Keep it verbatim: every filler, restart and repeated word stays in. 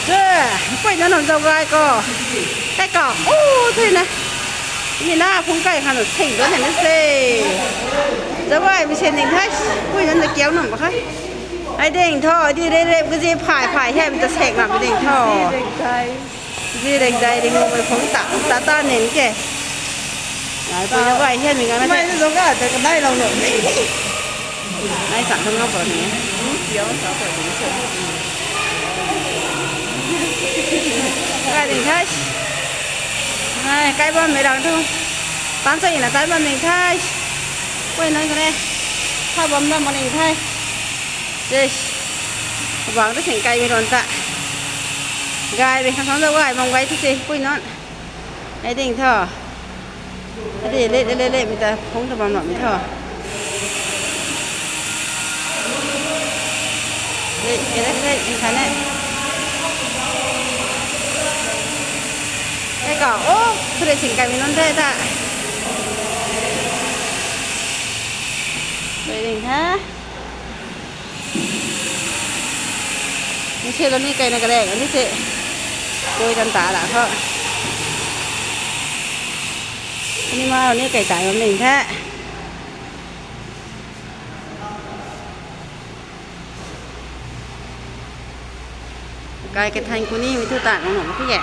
Te, pui nunc zauc gay khou. Kai ka, o, the na. Ni na phungc kai khang na sing dat ni na se. Zauc gay mi se ning the. Pui nunc na kiau nam ba kha. Ai ding tho, di re re kazi phay phay hei mi ta sek nam ding tho. Zi rek dai ring o mei phungc ta, ta ta nin ke. Ai, pui zauc gay hei mi ngai ma Mei the. Ni zauc gay ta kanai lou lou ni. Nai sa thang ngam pau ni. Kiau sa pau ni se. Kai ding the. Nai, kai bam mei rang thu. Tan sa ina kai bam ding the. Pui nunc kane. Tha bam na ma ding the. Yes. Bang ta sing kai mi ron ta. Gay rui khang khang zauc gay bam gay thu se, pui nunc. Ai ding tho. Adi le, le, le, le, mi ta phungc ta bam bam mi tho. Le, le, le, le, mi kha ne. Kai ka, o, thu rui sing kai mi nunc the ta. Ai ding the. Ni se lou ni kai na kare, ni se. Pui tan ta la kho. Ni ma lou ni kai ta bam ning the. Kai kathan ku ni mi thu ta nung nung khe.